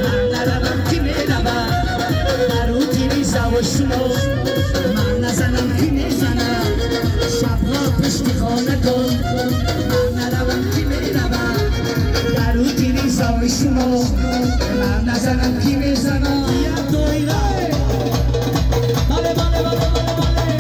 Ман наравам, ки меравам? Дар тириза шумо. Ман назанам, ки мезанам? Шабҳо пушти хона кун. Ман наравам, ки меравам? Дар тириза шумо. Ман назанам, ки мезанам? Як доира. Бале, бале, бале, бале, бале.